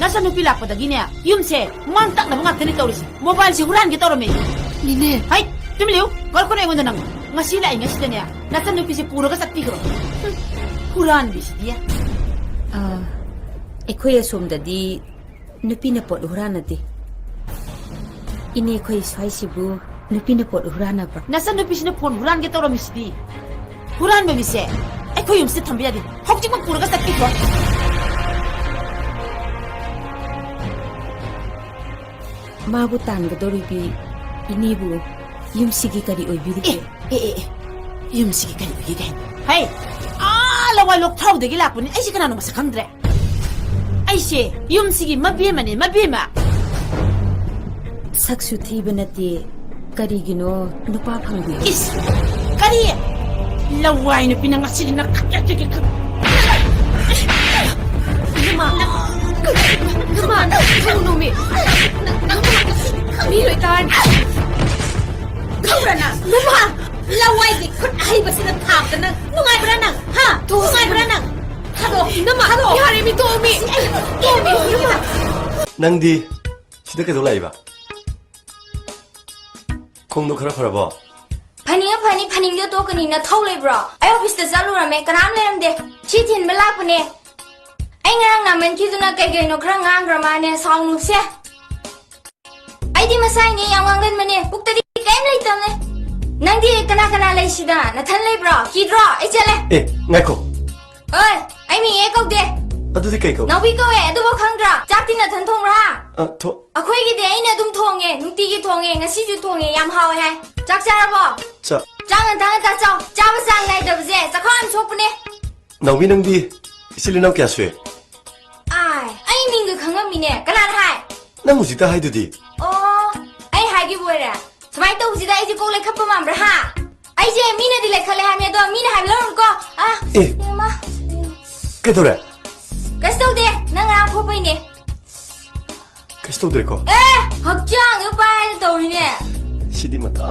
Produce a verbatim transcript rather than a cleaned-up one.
ꯅꯆꯟꯅꯨꯄꯤ ꯂꯥꯛꯄꯗꯒꯤꯅꯦ, ꯌꯨꯝꯁꯦ ꯃꯥꯡ ꯇꯥꯛꯅꯕ ꯉꯥꯛꯇꯅꯤ ꯇꯧꯔꯤꯁꯦ꯫ ꯃꯣꯕꯥꯏꯜꯁꯦ ꯍꯨꯔꯥꯟꯒꯦ ꯇꯧꯔꯝꯃꯦ꯫ ꯅꯦꯅꯦ꯫ ꯍꯩ, ꯇꯨꯃꯤꯟ ꯂꯩꯌꯨ꯫ ꯀꯧꯔꯛꯀꯅꯨ ꯑꯩꯉꯣꯟꯗ ꯅꯪ꯫ ꯉꯁꯤ ꯂꯥꯛꯏꯉꯩꯁꯤꯗꯅꯦ, ꯅꯆꯟꯅꯨꯄꯤꯁꯦ ꯄꯨꯔꯒ ꯆꯠꯄꯤꯈ꯭ꯔꯣ꯫ ꯍꯨꯝ, ꯍꯨꯔꯥꯟꯕꯤꯁꯤꯗꯤ꯫ ꯑꯥ, ꯑꯩꯈꯣꯏ ꯑꯁꯣꯝꯗꯗꯤ ꯅꯨꯄꯤꯅ ꯄꯣꯠ ꯍꯨꯔꯥꯟꯅꯗꯦ꯫ ꯏꯅꯦ, ꯑꯩꯈꯣꯏ ꯁ꯭ꯋꯥꯏꯁꯤꯕꯨ ꯅꯨꯄꯤꯅ ꯄꯣꯠ ꯍꯨꯔꯥꯟꯅꯕ꯭ꯔꯥ? ꯅꯆꯟꯅꯨꯄꯤꯁꯤꯅ ꯐꯣꯟ ꯍꯨꯔꯥꯟꯒꯦ ꯇꯧꯔꯝꯃꯤꯁꯤꯗꯤ꯫ ꯍꯨꯔꯥꯟꯕ ꯃꯤꯁꯦ ꯑꯩꯈꯣꯏ ꯌꯨꯝꯁꯤꯗ ꯊꯝꯕ ꯌꯥꯗꯦ꯫ ꯍꯧꯖꯤꯛꯃꯛ ꯄꯨꯔꯒ ꯆꯠꯄꯤꯈ꯭ꯔꯣ꯫ ꯃꯥꯕꯨ ꯇꯥꯟꯒꯗꯧꯔꯤꯕꯤ ꯏꯅꯦꯕꯨ ꯌꯨꯝꯁꯤꯒꯤ ꯀꯔꯤ ꯑꯣꯏꯕꯤꯔꯤꯒꯦ? ꯑꯦ, ꯑꯦ, ꯑꯦ, ꯑꯦ꯫ ꯌꯨꯝꯁꯤꯒꯤ ꯀꯔꯤ ꯑꯣꯏꯒꯦ ꯀꯥꯏꯅ? ꯍꯩ! ꯑꯥ, ꯂꯋꯥꯏ ꯂꯣꯛꯊꯥꯎꯗꯒꯤ ꯂꯥꯛꯄꯅꯤ꯫ ꯑꯩꯁꯦ ꯀꯅꯥꯅꯣ ꯃꯁꯛ ꯈꯪꯗ꯭ꯔꯦ꯫ ꯑꯩꯁꯦ ꯌꯨꯝꯁꯤꯒꯤ ꯃꯕꯦꯝꯃꯅꯦ, ꯃꯕꯦꯝꯃ꯫ ꯁꯛꯁꯨ ꯊꯤꯕ ꯅꯠꯇꯦ, ꯀꯔꯤꯒꯤꯅꯣ ꯅꯨꯄꯥ ꯐꯪꯗꯦ? ꯏꯁ! ꯀꯔꯤ? ꯂꯋꯥꯏ ꯅꯨꯄꯤꯅ ꯉꯁꯤꯗꯤ ꯅꯪ ꯈꯠ-, ꯈꯠ-, ꯈꯠ-, ꯈꯠ-, ꯏꯃꯥ! ꯏꯃꯥ! ꯈꯪꯅꯨꯃꯤ! ꯃꯤ ꯂꯣꯏ ꯇꯥꯔꯅꯤ! ꯈꯪꯕ꯭ꯔꯥ ꯅꯪ? ꯏꯃꯥ! ꯂꯋꯥꯏꯒꯤ ꯈꯨꯠ ꯑꯍꯩꯕꯁꯤꯅ ꯊꯥꯕꯗ ꯅꯪ ꯅꯨꯡꯉꯥꯏꯕ꯭ꯔꯥ ꯅꯪ? ꯍꯥ? ꯅꯨꯡꯉꯥꯏꯕ꯭ꯔꯥ ꯅꯪ? ꯊꯥꯗꯣꯛ! ꯏꯅꯝꯃ! ꯊꯥꯗꯣꯛ! ꯌꯥꯔꯦ, ꯃꯤ ꯇꯣꯛꯑꯣ, ꯃꯤ! ꯏꯃꯥ! ꯅꯪꯗꯤ ꯁꯤꯗ ꯀꯩꯗꯧ ꯂꯥꯛꯏꯕ? ꯈꯣꯡꯗꯣ ꯈꯔ ꯐꯔꯕꯣ? ꯐꯅꯤꯡꯉ ꯐꯅꯤ, ꯐꯅꯤꯡꯗ ꯇꯣꯛꯀꯅꯤ꯫ ꯅꯊꯧ ꯂꯩꯕ꯭ꯔꯣ? ꯑꯩ ꯑꯣꯐꯤꯁꯇ ꯆꯠꯂꯨꯔꯝꯃꯦ, ꯀꯅꯥꯝ ꯂꯩꯔꯝꯗꯦ꯫ ꯁꯤ ꯊꯤꯟꯕ ꯂꯥꯛꯄꯅꯦ꯫ ꯑꯩ ꯉꯔꯥꯡ ꯅꯥꯃꯟꯈꯤꯗꯨꯅ ꯀꯩ ꯀꯩꯅꯣ ꯈꯔ ꯉꯥꯡꯈ꯭ꯔ ꯃꯥꯅꯦ, ꯁꯥꯎꯅꯨꯁꯦ꯫ ꯑꯩꯗꯤ ꯃꯁꯥꯏꯅꯦ ꯌꯥꯝ ꯉꯥꯡꯒꯟꯕꯅꯦ, ꯄꯨꯛꯇꯗꯤ ꯀꯩꯝ ꯂꯩꯇꯕꯅꯦ꯫ ꯅꯪꯗꯤ ꯀꯅꯥ ꯀꯅꯥ ꯂꯩꯁꯤꯗ? ꯅꯊꯟ ꯂꯩꯕ꯭ꯔꯣ? ꯀꯤꯗ꯭ꯔꯣ? ꯑꯩ ꯆꯠꯂꯦ꯫ ꯑꯦ, ꯉꯥꯏꯈꯣ꯫ ꯑꯣꯏ, ꯑꯩ ꯃꯤ ꯑꯦ ꯀꯧꯗꯦ꯫ ꯑꯗꯨꯗꯤ ꯀꯩ ꯀꯧ? ꯅꯥꯎꯕꯤ ꯀꯧꯋꯦ, ꯑꯗꯨꯕꯨ ꯈꯪꯗ꯭ꯔꯥ? ꯆꯥꯛꯇꯤ ꯅꯊꯟ ꯊꯣꯡꯕ꯭ꯔꯥ? ꯑ, ꯊꯣ- ꯑꯩꯈꯣꯏꯒꯤꯗꯤ ꯑꯩꯅ ꯑꯗꯨꯝ ꯊꯣꯡꯉꯦ, ꯅꯨꯡꯇꯤꯒꯤ ꯊꯣꯡꯉꯦ, ꯉꯁꯤꯁꯨ ꯊꯣꯡꯉꯦ, ꯌꯥꯝ ꯍꯥꯎꯋꯦ ꯍꯥꯏ꯫ ꯆꯥꯛ ꯆꯥꯔꯕꯣ? ꯆꯥ- ꯆꯥꯛ ꯉꯟꯇꯥ ꯉꯟꯇꯥ ꯆꯥꯎ, ꯆꯥꯕ ꯆꯥꯡ ꯅꯥꯏꯗꯕꯁꯦ ꯆꯈꯥꯎ ꯌꯥꯝ ꯁꯣꯛꯄꯅꯦ꯫ ꯅꯥꯎꯕꯤ, ꯅꯪꯗꯤ ꯏꯆꯤꯜ ꯏꯅꯥꯎ ꯀꯌꯥ ꯁꯨꯏ? ꯑꯥꯏ, ꯑꯩ ꯃꯤꯡꯒ ꯈꯪꯉꯝꯃꯤꯅꯦ, ꯀꯅꯥꯅ ꯍꯥꯏ? ꯅꯪ ꯍꯧꯖꯤꯛꯇ ꯍꯥꯏꯗꯨꯗꯤ꯫ ꯑꯣ, ꯑꯩ ꯍꯥꯏꯈꯤꯕ ꯑꯣꯏꯔꯦ꯫ ꯁꯨꯃꯥꯏꯅ ꯇꯧꯕꯁꯤꯗ ꯑꯩꯁꯦ ꯀꯣꯛ ꯂꯩꯈꯠꯄ ꯃꯥꯟꯕ꯭ꯔꯥ, ꯍꯥ? ꯑꯩꯁꯦ ꯃꯤꯅꯗꯤ ꯂꯩꯈꯠꯂꯦ ꯍꯥꯏꯕꯅꯦ, ꯑꯗꯣ ꯃꯤꯅ ꯍꯥꯏꯕ ꯂꯧꯔꯨꯅꯨꯀꯣ꯫ ꯑꯥ, ꯑꯦ꯫ ꯏꯃꯥ꯫ ꯀꯩꯗꯧꯔꯦ? ꯀꯩꯁꯨ ꯇꯧꯗꯦ, ꯅꯪ ꯉꯔꯥꯡ ꯐꯨꯕꯩꯅꯦ꯫ ꯀꯩꯁꯨ ꯇꯧꯗ꯭ꯔꯦꯀꯣ? ꯑꯦ, ꯍꯛꯆꯥꯡꯗ ꯄꯥꯏꯅ ꯇꯧꯔꯤꯅꯦ꯫ ꯁꯤꯗꯤ ꯃꯇꯥ